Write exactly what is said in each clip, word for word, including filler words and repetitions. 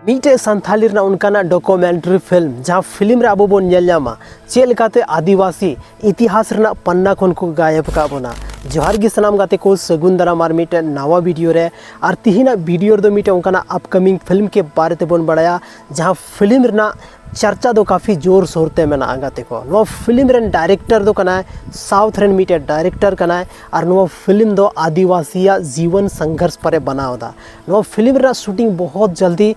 ᱢᱤᱫᱴᱮᱡ ᱥᱟᱱᱛᱷᱟᱞᱤ ᱨᱮᱱᱟᱜ ᱚᱱᱠᱟᱱᱟᱜ ᱰᱚᱠᱩᱢᱮᱱᱴᱟᱨᱤ ᱯᱷᱤᱞᱢ, ᱡᱟᱦᱟᱸ ᱯᱷᱤᱞᱢ ᱨᱮ ᱟᱵᱚ ᱵᱚᱱ ᱧᱮᱞ ᱧᱟᱢᱟ ᱪᱮᱫ ᱞᱮᱠᱟᱛᱮ ᱟᱹᱫᱤᱵᱟᱹᱥᱤ ᱤᱛᱤᱦᱟᱥ ᱨᱮᱱᱟᱜ ᱯᱟᱱᱱᱟ ᱠᱷᱚᱱ ᱠᱚ ᱜᱟᱭᱮᱵ ᱟᱠᱟᱫ ᱵᱚᱱᱟ᱾ ᱡᱚᱦᱟᱨ ᱜᱮ ᱥᱟᱱᱟᱢ ᱜᱟᱛᱮ ᱠᱚ, ᱥᱟᱹᱜᱩᱱ ᱫᱟᱨᱟᱢ ᱟᱨ ᱢᱤᱫᱴᱮᱱ ᱱᱟᱣᱟ ᱵᱷᱤᱰᱤᱭᱳ ᱨᱮ᱾ ᱟᱨ ᱛᱤᱦᱤᱧᱟᱜ ᱵᱷᱤᱰᱤᱭᱳ ᱨᱮᱫᱚ ᱢᱤᱫᱴᱮᱱ ᱚᱱᱠᱟᱱᱟᱜ ᱟᱯᱠᱟᱢᱤᱝ ᱯᱷᱤᱞᱢ ᱠᱮ ᱵᱟᱨᱮ ᱛᱮᱵᱚᱱ ᱵᱟᱲᱟᱭᱟ, ᱡᱟᱦᱟᱸ ᱯᱷᱤᱞᱢ ᱨᱮᱱᱟᱜ ᱪᱟᱨᱪᱟ ᱫᱚ ᱠᱟᱯᱷᱤ ᱡᱳᱨ ᱥᱳᱨ ᱛᱮ ᱢᱮᱱᱟᱜᱼᱟ ᱜᱟᱛᱮ ᱠᱚ᱾ ᱱᱚᱣᱟ ᱯᱷᱤᱞᱢ ᱨᱮᱱ ᱰᱟᱭᱨᱮᱠᱴᱚᱨ ᱫᱚ ᱠᱟᱱᱟᱭ, ᱥᱟᱣᱩᱛᱷ ᱨᱮᱱ ᱢᱤᱫᱴᱮᱱ ᱰᱟᱭᱨᱮᱠᱴᱚᱨ ᱠᱟᱱᱟᱭ᱾ ᱟᱨ ᱱᱚᱣᱟ ᱯᱷᱤᱞᱢ ᱫᱚ ᱟᱹᱫᱤᱵᱟᱹᱥᱤᱭᱟᱜ ᱡᱤᱵᱚᱱ ᱥᱚᱝᱜᱷᱚᱨᱥ ᱯᱚᱨᱮ ᱵᱮᱱᱟᱣ ᱮᱫᱟ᱾ ᱱᱚᱣᱟ ᱯᱷᱤᱞᱢ ᱨᱮᱱᱟᱜ ᱥᱩᱴᱤᱝ ᱵᱚᱦᱚᱛ ᱡᱚᱞᱫᱤ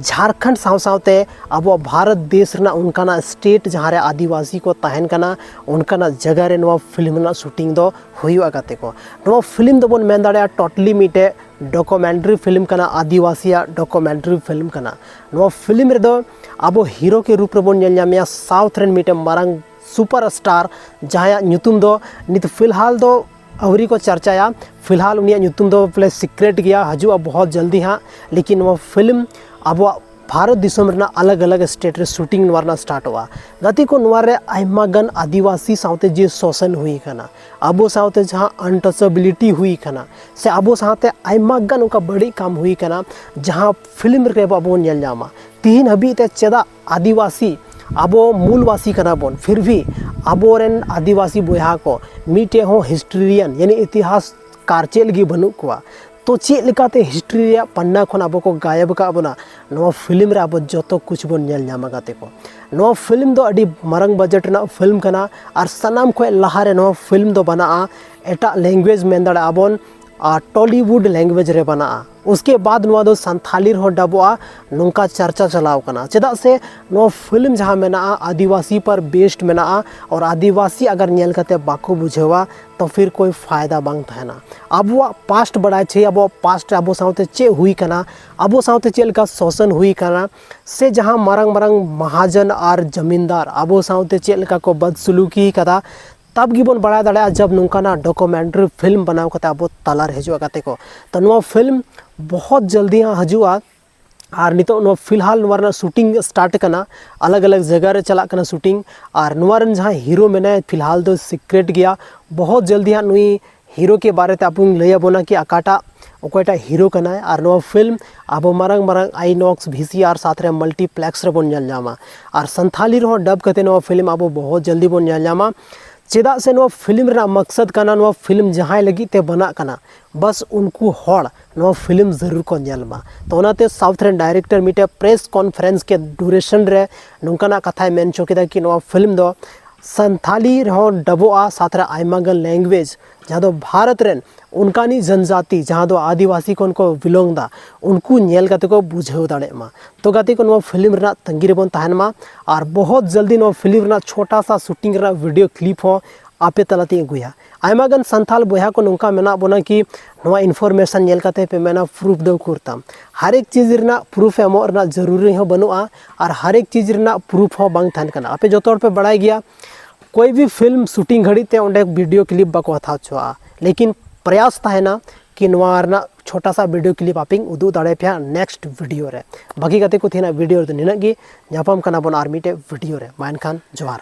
ᱡᱷᱟᱲᱠᱷᱚᱸᱰ ᱥᱟᱶ ᱥᱟᱶᱛᱮ ᱟᱵᱚᱣᱟᱜ ᱵᱷᱟᱨᱚᱛ ᱫᱮᱥ ᱨᱮᱱᱟᱜ ᱚᱱᱠᱟᱱᱟᱜ ᱥᱴᱮᱴ ᱡᱟᱦᱟᱸ ᱨᱮ ᱟᱹᱫᱤᱵᱟᱹᱥᱤ ᱠᱚ ᱛᱟᱦᱮᱱ ᱠᱟᱱᱟ, ᱚᱱᱠᱟᱱᱟᱜ ᱡᱟᱭᱜᱟ ᱨᱮ ᱱᱚᱣᱟ ᱯᱷᱤᱞᱢ ᱨᱮᱱᱟᱜ ᱥᱩᱴᱤᱝ ᱫᱚ ᱦᱩᱭᱩᱜᱼᱟ ᱜᱟᱛᱮ ᱠᱚ᱾ ᱱᱚᱣᱟ ᱯᱷᱤᱞᱢ ᱫᱚᱵᱚᱱ ᱢᱮᱱ ᱫᱟᱲᱮᱭᱟᱜᱼᱟ ᱴᱳᱴᱟᱞᱤ ᱢᱤᱫᱴᱮᱡ ᱰᱚᱠᱩᱢᱮᱱᱴᱟᱨᱤ ᱯᱷᱤᱞᱢ ᱠᱟᱱᱟ, ᱟᱹᱫᱤᱵᱟᱹᱥᱤᱭᱟᱜ ᱰᱚᱠᱩᱢᱮᱱᱴᱟᱨᱤ ᱯᱷᱤᱞᱢ ᱠᱟᱱᱟ᱾ ᱱᱚᱣᱟ ᱯᱷᱤᱞᱢ ᱨᱮᱫᱚ ᱟᱵᱚ ᱦᱤᱨᱳ ᱠᱮ ᱨᱩᱯ ᱨᱮᱵᱚᱱ ᱧᱮᱞ ᱧᱟᱢᱮᱭᱟ ᱥᱟᱣᱩᱛᱷ ᱨᱮᱱ ᱢᱤᱫᱴᱮᱱ ᱢᱟᱨᱟᱝ ᱥᱩᱯᱟᱨ ᱥᱴᱟᱨ, ᱡᱟᱦᱟᱸᱭᱟᱜ ᱧᱩᱛᱩᱢ ᱫᱚ ᱱᱤᱛ ᱯᱷᱤᱞᱦᱟᱞ ᱫᱚ ᱟᱹᱣᱨᱤ ᱠᱚ ᱪᱟᱨᱪᱟᱭᱟ᱾ ᱯᱷᱤᱞᱦᱟᱞ ᱩᱱᱤᱭᱟᱜ ᱧᱩᱛᱩᱢ ᱫᱚ ᱵᱚᱞᱮ ᱥᱤᱠᱨᱮᱴ ᱜᱮᱭᱟ, ᱦᱤᱡᱩᱜᱼᱟ ᱵᱚᱦᱚᱛ ᱡᱚᱞᱫᱤ ᱦᱟᱸᱜ᱾ ᱞᱮᱠᱤᱱ ᱱᱚᱣᱟ ᱯᱷᱤᱞᱢ ᱟᱵᱚᱣᱟᱜ ᱵᱷᱟᱨᱚᱛ ᱫᱤᱥᱚᱢ ᱨᱮᱱᱟᱜ ᱟᱞᱟᱜᱽ ᱟᱞᱟᱜᱽ ᱥᱴᱮᱴ ᱨᱮ ᱥᱩᱴᱤᱝ ᱱᱚᱣᱟ ᱨᱮᱱᱟᱜ ᱥᱴᱟᱨᱴᱚᱜᱼᱟ᱾ ᱜᱟᱛᱮ ᱠᱚ, ᱱᱚᱣᱟ ᱨᱮ ᱟᱭᱢᱟ ᱜᱟᱱ ᱟᱹᱫᱤᱵᱟᱹᱥᱤ ᱥᱟᱶᱛᱮ ᱡᱮ ᱥᱳᱥᱚᱱ ᱦᱩᱭ ᱟᱠᱟᱱᱟ, ᱟᱵᱚ ᱥᱟᱶᱛᱮ ᱡᱟᱦᱟᱸ ᱟᱱᱴᱟᱪᱮᱵᱤᱞᱤᱴᱤ ᱦᱩᱭ ᱟᱠᱟᱱᱟ, ᱥᱮ ᱟᱵᱚ ᱥᱟᱶᱛᱮ ᱟᱭᱢᱟ ᱜᱟᱱ ᱚᱱᱠᱟ ᱵᱟᱹᱲᱤᱡ ᱠᱟᱢ ᱦᱩᱭ ᱟᱠᱟᱱᱟ, ᱡᱟᱦᱟᱸ ᱯᱷᱤᱞᱢ ᱨᱮ ᱟᱵᱚ ᱵᱚᱱ ᱧᱮᱞ ᱧᱟᱢᱟ᱾ ᱛᱤᱦᱤᱧ ᱦᱟᱹᱵᱤᱡ ᱛᱮ ᱪᱮᱫᱟᱜ ᱟᱹᱫᱤᱵᱟᱹᱥᱤ, ᱟᱵᱚ ᱢᱩᱞᱵᱟᱥᱤ ᱠᱟᱱᱟ ᱵᱚᱱ, ᱯᱷᱤᱨ ᱵᱷᱤ ᱟᱵᱚᱨᱮᱱ ᱟᱹᱫᱤᱵᱟᱹᱥᱤ ᱵᱚᱭᱦᱟ ᱠᱚ ᱢᱤᱫᱴᱮᱡ ᱦᱚᱸ ᱦᱤᱥᱴᱳᱨᱤᱭᱟᱱ ᱭᱟᱱᱤ ᱤᱛᱤᱦᱟᱥ ᱠᱟᱨ ᱪᱮᱫ ᱞᱟᱹᱜᱤᱫ ᱵᱟᱹᱱᱩᱜ ᱠᱚᱣᱟ? ᱛᱚ ᱪᱮᱫ ᱞᱮᱠᱟᱛᱮ ᱦᱤᱥᱴᱳᱨᱤ ᱨᱮᱭᱟᱜ ᱯᱟᱱᱱᱟ ᱠᱷᱚᱱ ᱟᱵᱚ ᱠᱚ ᱜᱟᱭᱮᱵ ᱟᱠᱟᱫ ᱵᱚᱱᱟ? ᱱᱚᱣᱟ ᱯᱷᱤᱞᱢ ᱨᱮ ᱟᱵᱚ ᱡᱚᱛᱚ ᱠᱩᱪ ᱵᱚᱱ ᱧᱮᱞ ᱧᱟᱢᱟ ᱜᱟᱛᱮ ᱠᱚ᱾ ᱱᱚᱣᱟ ᱯᱷᱤᱞᱢ ᱫᱚ ᱟᱹᱰᱤ ᱢᱟᱨᱟᱝ ᱵᱟᱡᱮᱴ ᱨᱮᱱᱟᱜ ᱯᱷᱤᱞᱢ ᱠᱟᱱᱟ᱾ ᱟᱨ ᱥᱟᱱᱟᱢ ᱠᱷᱚᱱ ᱞᱟᱦᱟᱨᱮ ᱱᱚᱣᱟ ᱯᱷᱤᱞᱢ ᱫᱚ ᱵᱮᱱᱟᱜᱼᱟ ᱮᱴᱟᱜ ᱞᱮᱝᱜᱩᱭᱮᱡᱽ, ᱢᱮᱱ ᱫᱟᱲᱮᱭᱟᱜᱼᱟ ᱵᱚᱱ ᱟᱨ ᱴᱚᱞᱤᱣᱩᱰ ᱞᱮᱝᱜᱩᱭᱮᱡᱽ ᱨᱮ ᱵᱮᱱᱟᱜᱼᱟ᱾ ᱩᱥᱠᱮ ᱵᱟᱫ ᱱᱚᱣᱟ ᱫᱚ ᱥᱟᱱᱛᱷᱟᱞᱤ ᱨᱮᱦᱚᱸ ᱰᱟᱵᱚᱜᱼᱟ, ᱱᱚᱝᱠᱟ ᱪᱟᱨᱪᱟ ᱪᱟᱞᱟᱣ ᱠᱟᱱᱟ᱾ ᱪᱮᱫᱟᱜ ᱥᱮ ᱱᱚᱣᱟ ᱯᱷᱤᱞᱢ ᱡᱟᱦᱟᱸ ᱢᱮᱱᱟᱜᱼᱟ ᱟᱹᱫᱤᱵᱟᱹᱥᱤ ᱯᱟᱨ ᱵᱮᱥᱰ ᱢᱮᱱᱟᱜᱼᱟ᱾ ᱟᱨ ᱟᱹᱫᱤᱵᱟᱹᱥᱤ ᱟᱜᱟᱨ ᱧᱮᱞ ᱠᱟᱛᱮ ᱵᱟᱠᱚ ᱵᱩᱡᱷᱟᱹᱣᱟ ᱛᱚ ᱯᱷᱤᱨ ᱠᱳᱭ ᱯᱷᱟᱭᱫᱟ ᱵᱟᱝ ᱛᱟᱦᱮᱱᱟ᱾ ᱟᱵᱚᱣᱟᱜ ᱯᱟᱥᱴ ᱵᱟᱲᱟᱭ ᱪᱟᱹᱦᱤ, ᱟᱵᱚᱣᱟᱜ ᱯᱟᱥᱴ ᱨᱮ ᱟᱵᱚ ᱥᱟᱶᱛᱮ ᱪᱮᱫ ᱦᱩᱭ ᱠᱟᱱᱟ, ᱟᱵᱚ ᱥᱟᱶᱛᱮ ᱪᱮᱫ ᱞᱮᱠᱟ ᱥᱳᱥᱚᱱ ᱦᱩᱭ ᱠᱟᱱᱟ, ᱥᱮ ᱡᱟᱦᱟᱸ ᱢᱟᱨᱟᱝ ᱢᱟᱨᱟᱝ ᱢᱟᱦᱟᱡᱚᱱ ᱟᱨ ᱡᱟᱢᱤᱱᱫᱟᱨ ᱟᱵᱚ ᱥᱟᱶᱛᱮ ᱪᱮᱫ ᱞᱮᱠᱟ ᱠᱚ ᱵᱚᱫᱥᱩᱞᱩᱠᱤ ᱠᱟᱫᱟ, ᱛᱟᱵ ᱜᱮᱵᱚᱱ ᱵᱟᱲᱟᱭ ᱫᱟᱲᱮᱭᱟᱜᱼᱟ ᱡᱟᱵ ᱱᱚᱝᱠᱟᱱᱟᱜ ᱰᱚᱠᱩᱢᱮᱱᱴᱟᱨᱤ ᱯᱷᱤᱞᱢ ᱵᱮᱱᱟᱣ ᱠᱟᱛᱮ ᱟᱵᱚ ᱛᱟᱞᱟᱨᱮ ᱦᱤᱡᱩᱜᱼᱟ ᱜᱟᱛᱮ ᱠᱚ᱾ ᱛᱚ ᱱᱚᱣᱟ ᱯᱷᱤᱞᱢ ᱵᱚᱦᱚᱛ ᱡᱚᱞᱫᱤ ᱦᱟᱸᱜ ᱦᱤᱡᱩᱜᱼᱟ᱾ ᱟᱨ ᱱᱤᱛᱚᱜ ᱱᱚᱣᱟ ᱯᱷᱤᱞᱦᱟᱞ ᱱᱚᱣᱟ ᱨᱮᱱᱟᱜ ᱥᱩᱴᱤᱝ ᱥᱴᱟᱨᱴ ᱠᱟᱱᱟ, ᱟᱞᱟᱜᱽ ᱟᱞᱟᱜᱽ ᱡᱟᱭᱜᱟ ᱨᱮ ᱪᱟᱞᱟᱜ ᱠᱟᱱᱟ ᱥᱩᱴᱤᱝ᱾ ᱟᱨ ᱱᱚᱣᱟ ᱨᱮᱱ ᱡᱟᱦᱟᱸᱭ ᱦᱤᱨᱳ ᱢᱮᱱᱟᱭᱟ ᱯᱷᱤᱞᱦᱟᱞ ᱫᱚ ᱥᱤᱠᱨᱮᱴ ᱜᱮᱭᱟ᱾ ᱵᱚᱦᱚᱛ ᱡᱚᱞᱫᱤ ᱦᱟᱸᱜ ᱱᱩᱭ ᱦᱤᱨᱳ ᱠᱮ ᱵᱟᱨᱮ ᱛᱮ ᱟᱵᱚᱧ ᱞᱟᱹᱭ ᱟᱵᱚᱱᱟ ᱠᱤ ᱚᱠᱟᱴᱟᱜ ᱚᱠᱚᱭᱴᱟᱜ ᱦᱤᱨᱳ ᱠᱟᱱᱟᱭ, ᱟᱨ ᱱᱚᱣᱟ ᱯᱷᱤᱞᱢ ᱟᱵᱚ ᱢᱟᱨᱟᱝ ᱢᱟᱨᱟᱝ ᱟᱭᱱᱚᱠᱥ, ᱵᱷᱤᱥᱤᱟᱨ ᱥᱟᱛᱷ ᱨᱮ ᱢᱟᱞᱴᱤᱯᱞᱮᱠᱥ ᱨᱮᱵᱚᱱ ᱧᱮᱞ ᱧᱟᱢᱟ᱾ ᱟᱨ ᱥᱟᱱᱛᱷᱟᱞᱤ ᱨᱮᱦᱚᱸ ᱰᱟᱵ ᱠᱟᱛᱮ ᱱᱚᱣᱟ ᱯᱷᱤᱞᱢ ᱟᱵᱚ ᱵᱚᱦᱩᱛ ᱡᱚᱞᱫᱤ ᱵᱚᱱ ᱧᱮᱞ ᱧᱟᱢᱟ᱾ ᱪᱮᱫᱟᱜ ᱥᱮ ᱱᱚᱣᱟ ᱯᱷᱤᱞᱢ ᱨᱮᱱᱟᱜ ᱢᱟᱠᱥᱟᱫ ᱠᱟᱱᱟ, ᱱᱚᱣᱟ ᱯᱷᱤᱞᱢ ᱡᱟᱦᱟᱸᱭ ᱞᱟᱹᱜᱤᱫ ᱛᱮ ᱵᱟᱱᱟᱜ ᱠᱟᱱᱟ, ᱵᱟᱥ ᱩᱱᱠᱩ ᱦᱚᱲ ᱱᱚᱣᱟ ᱯᱷᱤᱞᱢ ᱡᱟᱹᱨᱩᱲ ᱠᱚ ᱧᱮᱞ ᱢᱟ᱾ ᱛᱚ ᱚᱱᱟᱛᱮ ᱥᱟᱣᱩᱛᱷ ᱨᱮᱱ ᱰᱟᱭᱨᱮᱠᱴᱚᱨ ᱢᱤᱫᱴᱮᱡ ᱯᱨᱮᱥ ᱠᱚᱱᱯᱷᱟᱨᱮᱱᱥ ᱠᱮ ᱰᱩᱨᱮᱥᱚᱱ ᱨᱮ ᱱᱚᱝᱠᱟᱱᱟᱜ ᱠᱟᱛᱷᱟᱭ ᱢᱮᱱ ᱦᱚᱪᱚ ᱠᱮᱫᱟ ᱠᱤ ᱱᱚᱣᱟ ᱯᱷᱤᱞᱢ ᱫᱚ ᱥᱟᱱᱛᱷᱟᱞᱤ ᱨᱮᱦᱚᱸ ᱰᱟᱵᱚᱜᱼᱟ, ᱥᱟᱛᱷ ᱨᱮ ᱟᱭᱢᱟ ᱜᱟᱱ ᱞᱮᱝᱜᱩᱭᱮᱡᱽ, ᱡᱟᱦᱟᱸ ᱫᱚ ᱵᱷᱟᱨᱚᱛ ᱨᱮᱱ ᱚᱱᱠᱟᱱᱤᱡ ᱡᱚᱱᱡᱟᱛᱤ, ᱡᱟᱦᱟᱸ ᱫᱚ ᱟᱹᱫᱤᱵᱟᱹᱥᱤ ᱠᱷᱚᱱ ᱠᱚ ᱵᱤᱞᱚᱝ ᱫᱟ, ᱩᱱᱠᱩ ᱧᱮᱞ ᱠᱟᱛᱮ ᱠᱚ ᱵᱩᱡᱷᱟᱹᱣ ᱫᱟᱲᱮᱭᱟᱜ ᱢᱟ᱾ ᱛᱚ ᱜᱟᱛᱮ ᱠᱚ, ᱱᱚᱣᱟ ᱯᱷᱤᱞᱢ ᱨᱮᱱᱟᱜ ᱛᱟᱺᱜᱤ ᱨᱮᱵᱚᱱ ᱛᱟᱦᱮᱱ ᱢᱟ᱾ ᱟᱨ ᱵᱚᱦᱚᱛ ᱡᱚᱞᱫᱤ ᱱᱚᱣᱟ ᱯᱷᱤᱞᱢ ᱨᱮᱱᱟᱜ ᱪᱷᱳᱴᱟ ᱥᱟ ᱥᱩᱴᱤᱝ ᱨᱮᱱᱟᱜ ᱵᱷᱤᱰᱤᱭᱳ ᱠᱞᱤᱯ ᱦᱚᱸ ᱟᱯᱮ ᱛᱟᱞᱟᱛᱮᱧ ᱟᱹᱜᱩᱭᱟ᱾ ᱟᱭᱢᱟ ᱜᱟᱱ ᱥᱟᱱᱛᱟᱞ ᱵᱚᱭᱦᱟ ᱠᱚ ᱱᱚᱝᱠᱟ ᱢᱮᱱᱟᱜ ᱵᱚᱱᱟ ᱠᱤ ᱱᱚᱣᱟ ᱤᱱᱯᱷᱚᱨᱢᱮᱥᱚᱱ ᱧᱮᱞ ᱠᱟᱛᱮ ᱯᱮ ᱢᱮᱱᱟ ᱯᱨᱩᱯᱷ ᱫᱚ ᱩᱠᱩᱨ ᱛᱟᱢ᱾ ᱦᱟᱨ ᱮᱠ ᱪᱤᱡᱽ ᱨᱮᱱᱟᱜ ᱯᱨᱩᱯᱷ ᱮᱢᱚᱜ ᱨᱮᱱᱟᱜ ᱡᱟᱹᱨᱩᱨᱤ ᱦᱚᱸ ᱵᱟᱹᱱᱩᱜᱼᱟ, ᱟᱨ ᱦᱟᱨ ᱮᱠ ᱪᱤᱡᱽ ᱨᱮᱱᱟᱜ ᱯᱨᱩᱯᱷ ᱦᱚᱸ ᱵᱟᱝ ᱛᱟᱦᱮᱱ ᱠᱟᱱᱟ᱾ ᱟᱯᱮ ᱡᱚᱛᱚ ᱦᱚᱲ ᱯᱮ ᱵᱟᱲᱟᱭ ᱜᱮᱭᱟ, ᱠᱳᱭ ᱵᱷᱤ ᱯᱷᱤᱞᱢ ᱥᱩᱴᱤᱝ ᱜᱷᱟᱹᱲᱤᱡ ᱛᱮ ᱚᱸᱰᱮ ᱵᱷᱤᱰᱤᱭᱳ ᱠᱞᱤᱯ ᱵᱟᱠᱚ ᱦᱟᱛᱟᱣ ᱦᱚᱪᱚᱣᱟᱜᱼᱟ, ᱞᱮᱠᱤᱱ ᱯᱨᱚᱭᱟᱥ ᱛᱟᱦᱮᱱᱟ ᱠᱤ ᱱᱚᱣᱟ ᱨᱮᱱᱟᱜ ᱪᱷᱳᱴᱟ ᱥᱟ ᱵᱷᱤᱰᱤᱭᱳ ᱠᱞᱤᱯ ᱟᱯᱮᱧ ᱩᱫᱩᱜ ᱫᱟᱲᱮ ᱯᱮᱭᱟ ᱱᱮᱠᱥᱴ ᱵᱷᱤᱰᱤᱭᱳ ᱨᱮ᱾ ᱵᱟᱹᱠᱤ ᱜᱟᱛᱮ ᱠᱚ, ᱛᱮᱦᱮᱧᱟᱜ ᱵᱷᱤᱰᱤᱭᱳ ᱨᱮᱫᱚ ᱱᱤᱱᱟᱹᱜ ᱜᱮ᱾ ᱧᱟᱯᱟᱢ ᱠᱟᱱᱟ ᱵᱚᱱ ᱟᱨ ᱢᱤᱫᱴᱮᱡ ᱵᱷᱤᱰᱤᱭᱳ ᱨᱮ᱾ ᱢᱟ ᱮᱱᱠᱷᱟᱱ ᱡᱚᱦᱟᱨ᱾